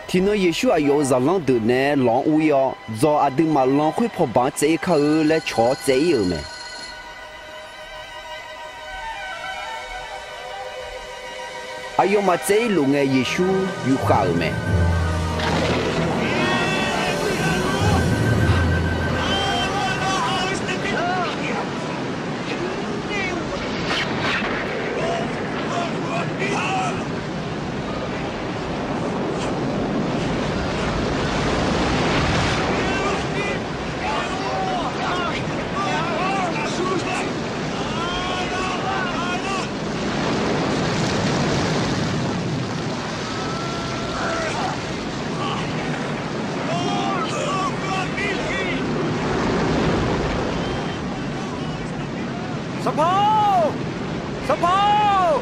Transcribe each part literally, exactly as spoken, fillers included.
Tiqnan Yeqsur aqyawf-euq zaqlanr deuq naeq-aer lawq-anr ur-ir-awr, dzawq aqduimaf lan khoerpaw baq-anr tsaev-ir kar-eu laer cawq-awr tsaev-ir-euq mae. Aqyawfmaf tsaev-ir luf ngae, Yeqsur yufkhav-euq mae. Sanqpaq-or! Sanqpaq-or!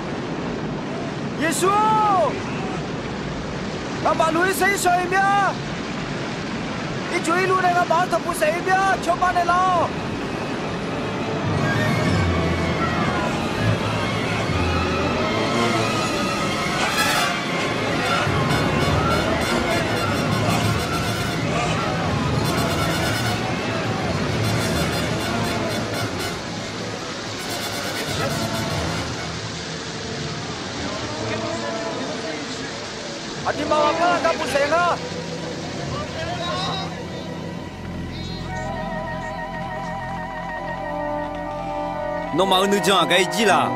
Yeqsur-or! Ngamaf luf-ir saer-ir shawq-iq mir-a. Ircuf irluf nae ngamaf-anr tanqpuq saef-ir mir-a. Cawba naeqlaf-awq. Aqduimaf ghaqpar-aq, tanqpuq saef nga. Nawmaf-euq nuijan aqgeu jir laq?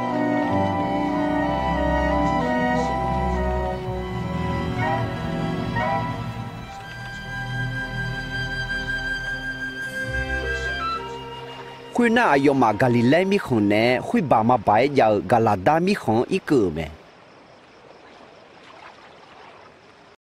Khoernar, aqyawfmaf Gaqliqlaer mirkhanq naeq-aer khoerbaq maqbaq-aer jav-eu Gaqlaqdar mirkhanq-anr irkeuv-euq mae.